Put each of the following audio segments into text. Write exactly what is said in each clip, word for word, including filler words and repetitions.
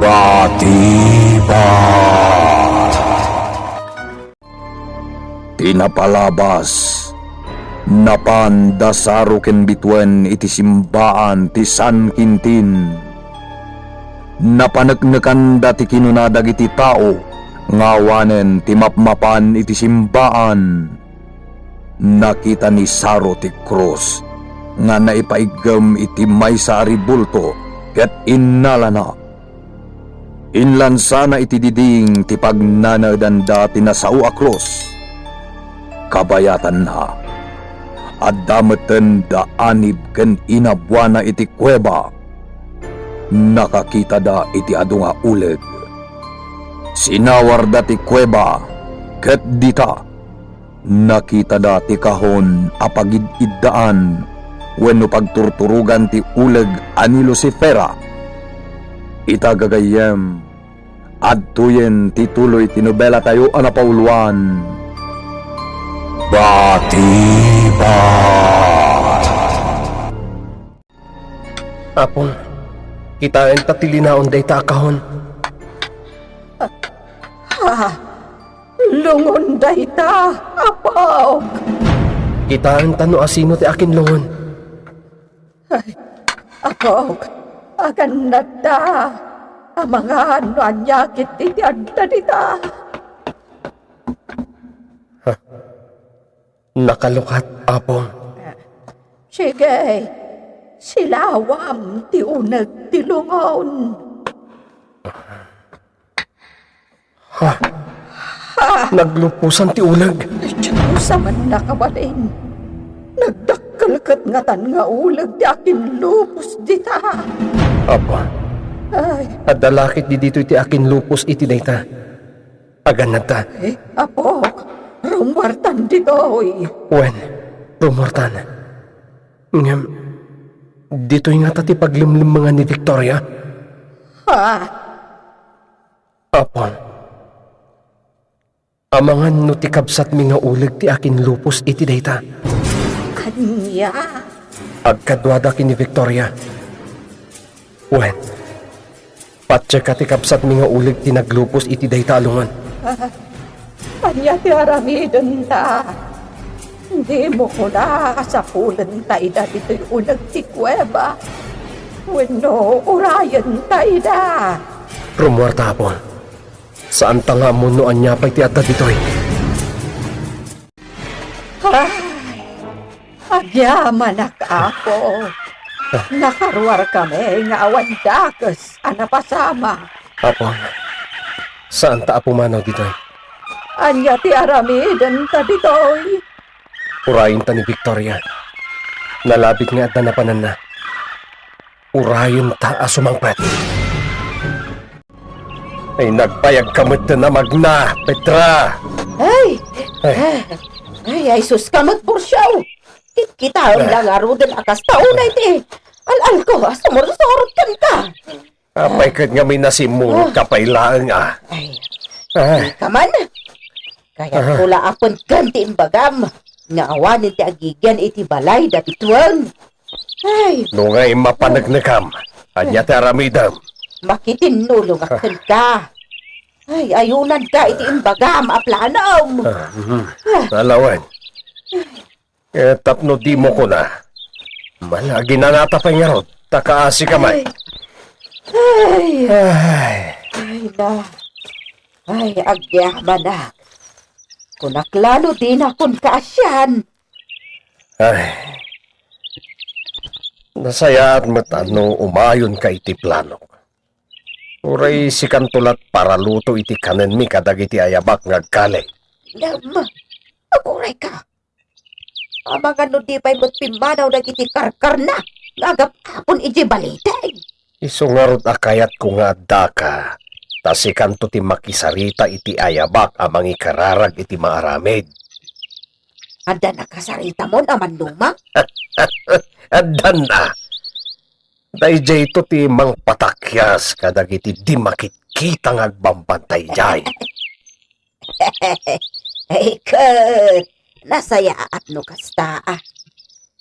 Batibag. Ti napalabas, napan da Saro ken Bituen iti simbaan ti San Quintin. Napaneknekanda ti kinuna dagiti tao nga awanen ti mapmapan iti simbaan. Nakita ni Saro ti krus nga naipaiggem iti maysa a rebulto ket innalana. Inlansana iti diding ti pagnanaedanda ti nasao a krus. Kabayatanna, adda metten da anib ken inabuana iti kueba. Nakakitada iti adu nga uleg. Sinawarda ti kueba, ket dita, nakitada ti kahon a pagid-iddaan wenno pagturturogan ti uleg a ni Lucifera. Ita gagayyem, adtoyen ti tuloy ti nobelatayo a napauluan, Batibag. Apo, kitaenta ti linaon dayta a kahon. Ha? Lungon dayta, Apok! Kitaenta no asino ti akinlungon. Ay, Apok, agannadta. Amangan no ania ketdi ti adda dita. Nakalukat, Apo. Sige, silawam ti uneg ti lungon. Ha? Nagluposan ti uleg. Dios, amanna kabalin. Nagdakkel ket ngatan nga uleg ti akinlupos dita. Apo. Ay. Adda la ketdi ditoy ti akinlupos iti dayta. Agannadta. Eh, Apok, rummuartan ditoy. Wen, rummuartan. Ngem, ditoy ngata ti paglemlemmengan ni Victoria? Ha? Apo. Amangan no ti kabsatmi nga uleg ti akinlupos iti dayta. Ania? Agkaduada ken ni Victoria. Wen, patiek a ti kabsatmi nga uleg ti naglupos iti dayta a lungon. Ah, ania ti aramidenta? Dimo kuna a sapulenta ida ditoy uleg ti kueba? Wenno urayenta ida? Rummuarta, Apo. Saanta nga ammon no ania pay ti adda ditoy. Ay, agyamanak, Apo. Ah. Nakaruarkami nga awan dakes a napasama. Apo, saanta a pumanaw ditoy. Ania ti aramidenta ditoy? Urayenta ni Victoria. Nalabit nga adda napananna. Urayenta a sumangpet. Ay, nagbayag ka met a magna, Petra! Ay! Ay. Ay, ay, sus ka met, Porcio! Kitkitaem Ah. la ngaruden a kasta unay ti al-alko a sumursurot kenka. Apay ket nga minasimmurot ka pay laeng, a? Ay, Ay. Di ka man. Kayatko la a penken ti imbagam nga awanen ti agigian iti balay da Bituen. Ay. No ngay mapaneknekam, ania ti aramidem? Makitinnulongak kenka. Ay, ayunanka iti imbagam a planom. Ah, mhm. Ah. Alawen. Eh, tapno dimo kuna, mala, aginanata pay ngarud, ta kaasi ka met. Ay. Ay. Ay. Ay, na. Ay, agyamanak. Kunak la no dinakon kaasian. Ay. Nasayaat met a no umayonka iti planok. Uray sikanto lat paraluto iti kanenmi kadagiti ayabak nga agkali. Ngem, agurayka. Amangan no di pay met pimmanaw dagiti karkarna nga agap-apon idiay balite. Isu ngarud a kayatko nga addaka, ta sikanto ti makisarita iti ayabak a mangikararag iti maaramid. Adda nakasaritamon a mannuma? Addanna. Dayjayto ti mangpatakyas kadagiti di makitkita nga agbambantay idiay. Ay, ket nasayaat no kasta, a.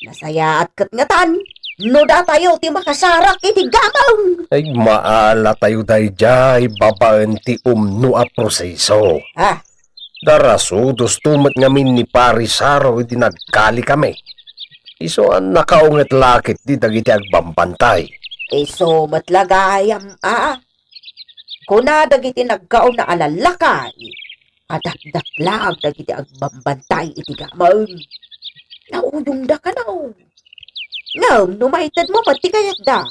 Nasayaat ket ngatan, no datayo ti makasarak iti gameng. Ay, maalatayo daydiay babaen ti umno a proseso. Ah. Darasudosto met ngamin ni Pari Saro idi nagkalikami. Isu a nakaunget la ketdi dagiti agbambantay. Isu met la gayam, a. Kuna dagiti nagkauna a lallakay, a dakdaklag dagiti agbambantay iti gameng. Nauyongda kano. Ngem no maitedmo met ti kayatda,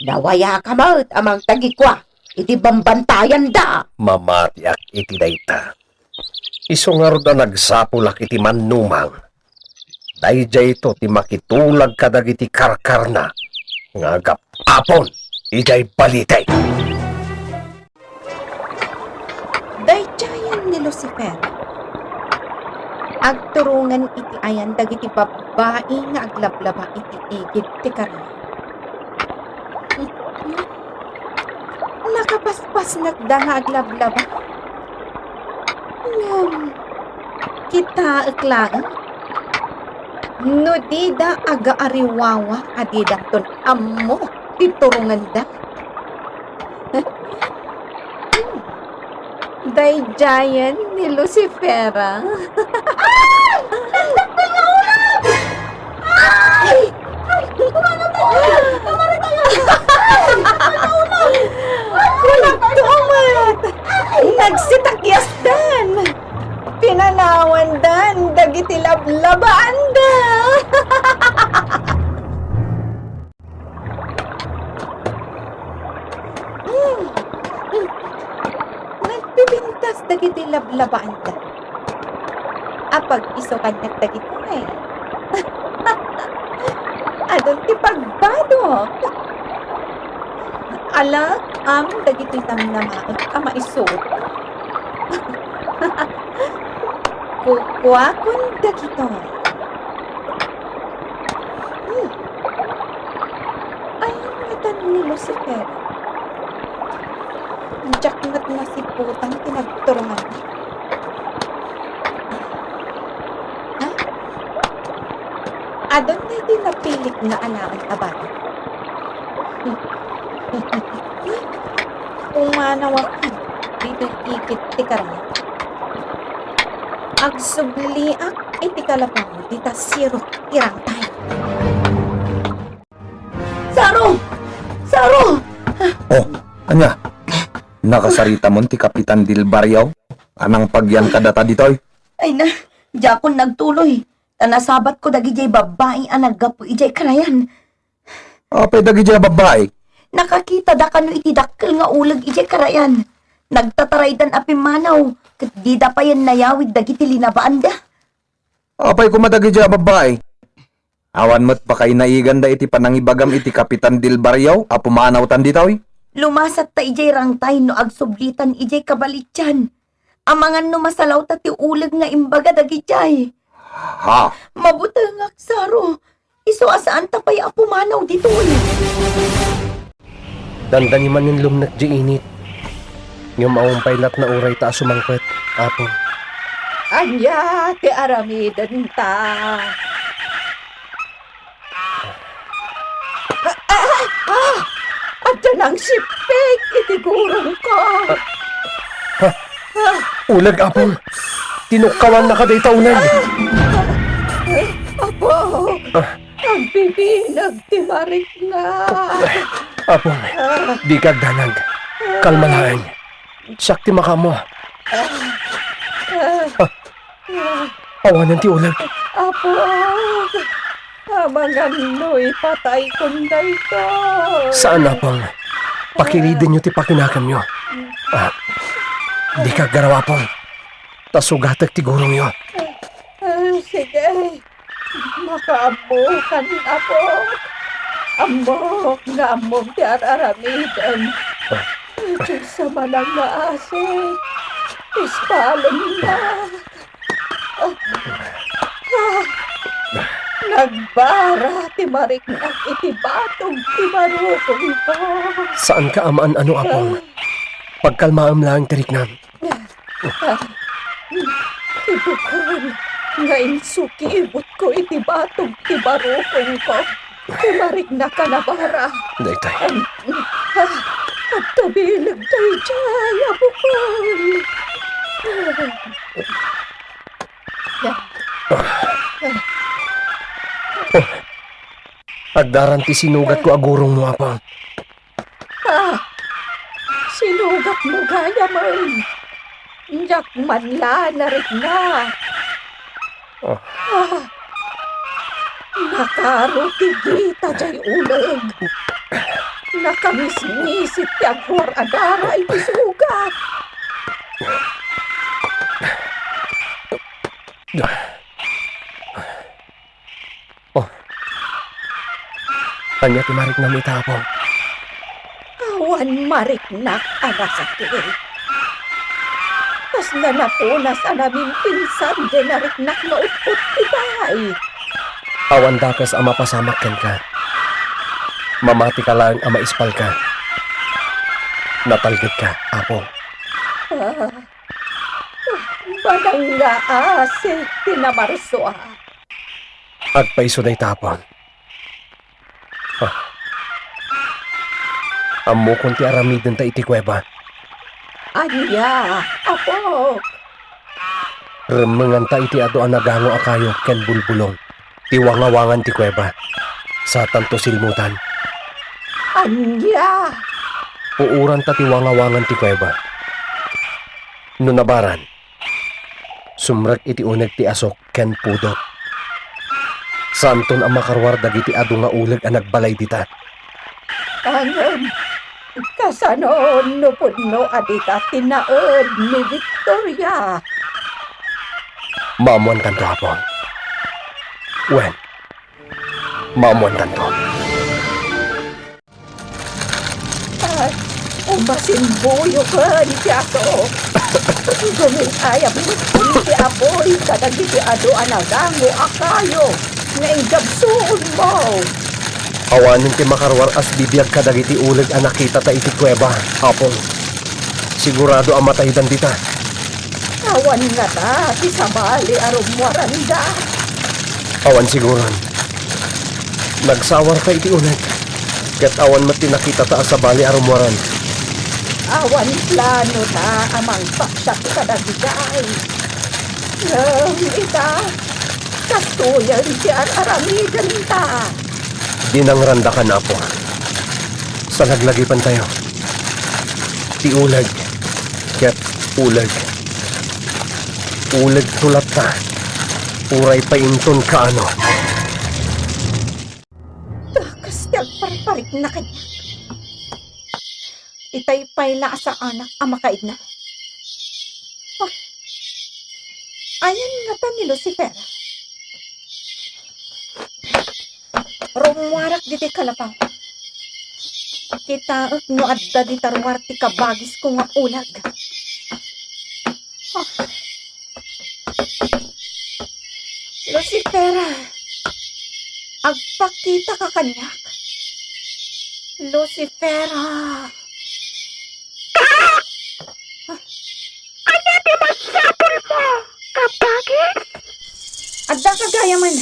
nawayaka met a mangtagikua iti bambantayanda. Mamatiak iti dayta. Isu ngarud a nagsapulak iti mannumang. Daydiayto ti makitulag kadagiti karkarna nga agap-apon idiay balite. Daydiayen ni Lucifer. Agturongen iti ayan dagiti babbai nga aglablaba iti igid ti karne. Nakapaspasnekda nga aglablaba. Ngem, kitaek laeng, no dida agaariwawa a didanton ammo ti turongenda. Daydiayen ni Lucifera. Ay! Nagdakkel nga ulag! Ay! Ay! Kumana po! Kumana tayo! Ay! Nagdakkel nga ulag! Ay! Kunto met! Ay! Nagsitakyasdan! Pinanawandan dagiti lablabaanda! Hmm. Nagpipintas dagiti lablabaanda. Apag-isukannak dagitoy. Adun ti pagbadok. Alak-am dagiti namnamaek a maisut. Kukuakon dagitoy. Hmm. Ayan ngatan ni Lucifer. Diak met masiputan ti nagturongan. Ha? Adun daytoy napilik nga alaen a bata. Pumanawak ditoy igid ti karne. Agsubliak iti kalapaw dita sirok ti rangtay. Saro! Saro! Oh, ania? Nakasaritamon ti Kapitan Del Barrio? Anang pagian kadata ditoy? Ay na, diakon nagtuloy. Ta nasabatko dagidiay babbai a naggapu idiay karayan. Apay dagidiay a babbai? Nakakitada kano iti dakkel nga uleg idiay karayan. Nagtataraydan a pimmanaw, ket dida payen nayawid dagiti linabaanda. Apay koma dagidiay a babbai? Awan met pakainaiganda iti panangibagam iti Kapitan Del Barrio a pumanawtan ditoy? Lumasatta idiay rangtay no agsublitan idiay kabalitian. Amangan no masalawta ti uleg nga imbaga dagidiay. Ha? Mabutengak, Saro. Isu a saanta pay a pumanaw ditoy. Dandani manen lumnek diay init. Ngem awan pay latna urayta a sumangpet, Apo. Ania ti aramidenta? Ah, ah, ah! Adda nangsippik iti gurongko. Ah, ah, uleg, Apong. Tinukkawanna kadayta unay. Ah, ah, Apo, ah, agbibinag ti marikna. Apong, ah, dika agdanag. Kalma laeng. Siak ti makaammo. Ah, ah, ah. Awanen ti uleg. Apo, amangan no ipataykon daytoy. Saan, Apong. Pakiridenyo ti pakinakemyo. Ah, dika aggaraw, Apong. Ta sugatek ti gurongyo. Ah, sige. Makaammokan, Apo. Ammok nga ammom ti ar-aramidem. Ah. Dios a manangngaasi. Ispalennak. Ah, nagbara ti mariknak iti batog ti barukongko. Saanka a maan-ano, Apong. Pagkalmaem laeng ti riknam. Ti bukor nga insukibutko iti batog ti barukongko. Ti mariknak a nabara. Daytoy. Agtabileg daydiay a bukol. Oh, addaran ti sinugatko a gurongmo, Apong. Ah, sinugatmo gayam. Diak man la nariknak. Ah. Ah, nakaro ti gita diay uleg. Nakamismisit ti agruar a dara iti sugat. Oh. Ania ti mariknam ita, Apo? Awan mariknak a nasakit. Kasla napunas a namimpinsan ti nariknak nga utpot ti bay. Awan dakes a mapasamak kenka. Mamatika laeng a maispalka. Natalgedka, Apo. Ah, banang nga asik ti namarsoak. Agpayso dayta, Apon. Ah. Ammokon ti aramidenta iti kueba. Ania, Apok? Remmenganta iti adu a nagango a kayo ken bulbulong ti wangawangan ti kueba. Satanto silmutan. Ania? Puoranta ti wangawangan ti kueba. No nabaran, sumrek iti uneg ti asok ken pudot. Saanton a makaruar dagiti adu nga uleg a nagbalay dita. Ngem, kasano no pudno a dita ti naed ni Victoria? Maammoankanto, Apo. Wen, maammoankanto. Ay, umasimbuyoken ti aso. Gumil-ayab met ti apuy kadagiti adu a nagango a kayo nga inggabsuonmo. Awanen ti makaruar a bibiag kadagiti uleg a nakitata iti kueba, Apo. Sigurado a mataydan dita. Awan ngata ti sabali a rummuaranda. Awan siguron. Nagsawarta iti uneg, ket awan met ti nakitata a sabali a rummuaran. Awan planota a mangpaksiat kadagiti ay. Ngem ita, kastoyen ti ar-aramidenta. Dinangranda kan Apo. Salaglagipantayo. Ti uleg ket uleg. Ulegto latta. Uray pay inton kaano. Dakes ti agparparikna kaniak. Itay pay la a saanak a makaidna. Ah, ayan ngata ni Lucifer. Rummuarak ditoy kalapaw. Kitaek no adda dita ruar ti kabagisko nga uleg. Ah. Lucifera, agpakitaka kaniak. Lucifera. Ania ti masapulmo, kabagis? Addaka gayamen.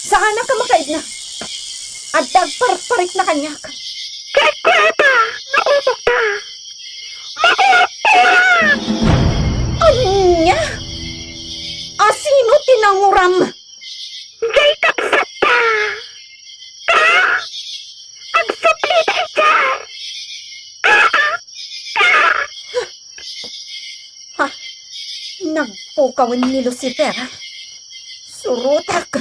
Saanak a makaidna. Adda agparparikna kaniak. Kayatko ita nga umokta. Makuapta! Ania? Asino ti nanguram? Jay kabsatta! Ka! Agsuplita idiay! Ka! Ka! Ha? Nagpukawen ni Lucifer. Surotak!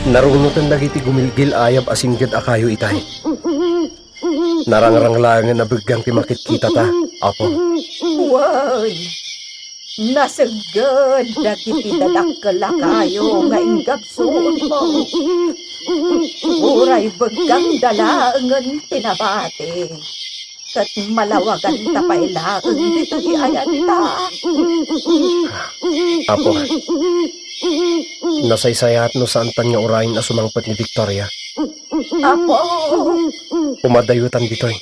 Narunoten dagiti gumilgil-ayab a singged a kayo itay. Narangrang laengen a beggang ti makitkitata, Apo. Wen, naseged dagiti dadakkel a kayo nga inggabsuonmo. Uray beggang da laengen ti nabati. Ket malawaganta pay laeng ditoy ayanta. Apo, nasaysayaat no saantan nga urayen a sumangpet ni Victoria. Apo! Umadayotan ditoy.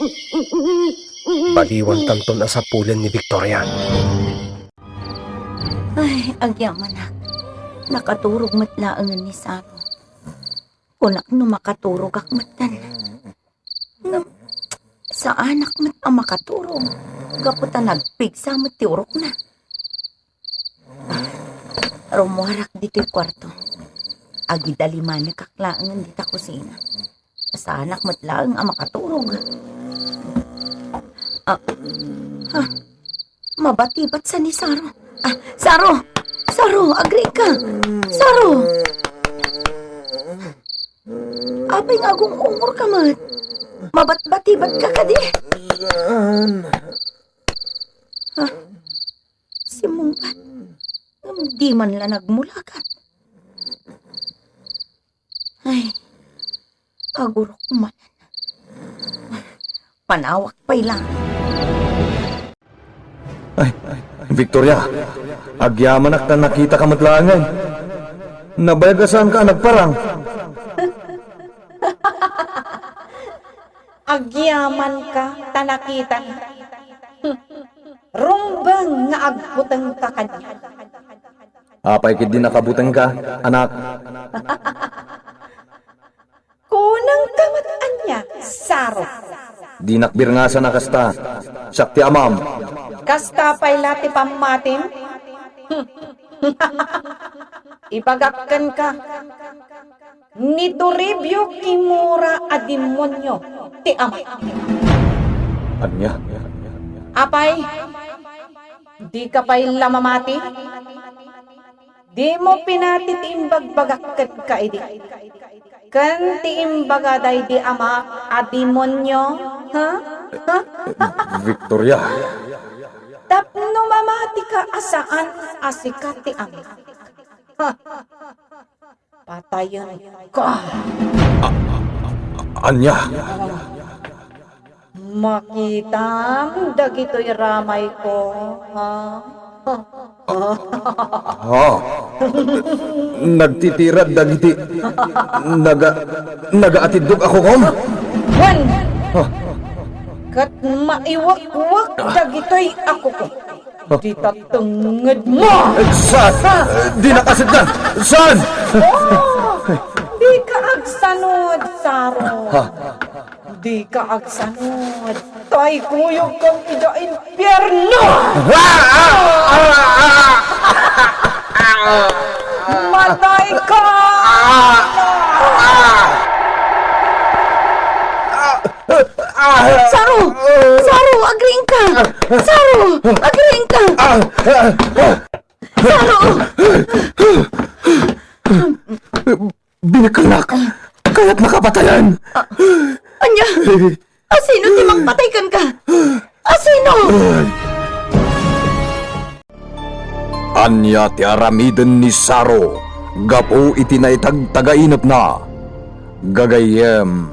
Baliwantanton a sapulen ni Victoria. Ay, agyamanak. Nakaturog met laengen ni Saro. Kunak no makaturogak metten. Ngem, saanak met a makaturog gapu ta nagpigsa met ti urokna. Rummuarak ditoy kuarto. Agidalimanekak laengen dita kusina. Saanak met laeng a makaturog. Ah, ha? Mabatibat sa ni Saro. Ah, Saro! Saro, agriingka! Saro! Apay nga agung-ungorka met? Mabatbatibatka kadi? Saan? Ah, simmungbat. Ngem di man la nagmulakat. Ay, agurok man. Panawak pay lang. Ay, Victoria, agyamanak ta nakitaka met laengen. Nabayag a saanka a nagparang. Agyamanka ta nakitak. Rumbeng nga agbutengka kaniak. Apay ketdi nakabutengka, anak? Kunangka met ania, Saro? Dinak birngasan a kasta. Siak ti amam. Kasta pay la ti pammatim? Ibagak kenka, ni Toribio Kimura a demonio ti ama. Ania? Apay, dika pay la mamati? Dimo pinati ti imbagbagak kenka idi. Ken ti imbaga daydi ama a demonio, ha? Ha? Victoria. Tapno mamatika a saan a sika ti ama. Ha? Patayenka. Ania? Makitam dagitoy ramayko, ha? Ha? Nagtitirad dagiti naga-, nagaatiddog a kukom? Wen! Ha? Ket maiwekwek dagitoy a kukom. Dita tengngedmo! Saan? Dinak asetdan! Saan? Oh! Dika agsanud, Saro. Ha? Dika agsanud. Tay kuyogkam ida impierno! Matayka! Saro! Saro, agriingka! Saro, agriingka! Saro! Binakkalak! Kayatnaka patayen! Ah, ania? Asino ti mangpatay kenka? Asino? Ania ti aramiden ni Saro gapu iti naitagtagainepna? Gagayyem,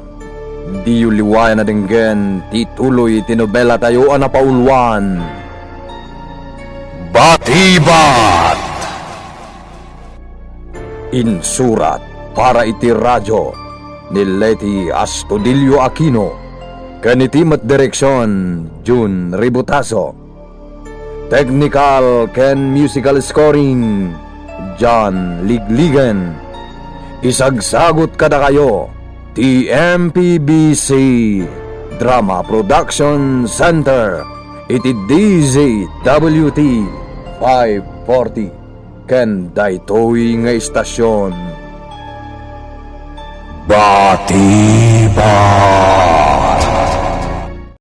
diyo liwayan a denggen ti tuloy ti nobelatayo a napauluan, Batibat! Insurat para iti radio ni Leti Astudillo Aquino ken iti met direksion, Jun Ributaso. Technical ken musical scoring, John Ligligen. Isagsagut kadakayo ti M P B C Drama Production Center iti D Z W T five forty. Ken daytoy nga istasion, Batiba.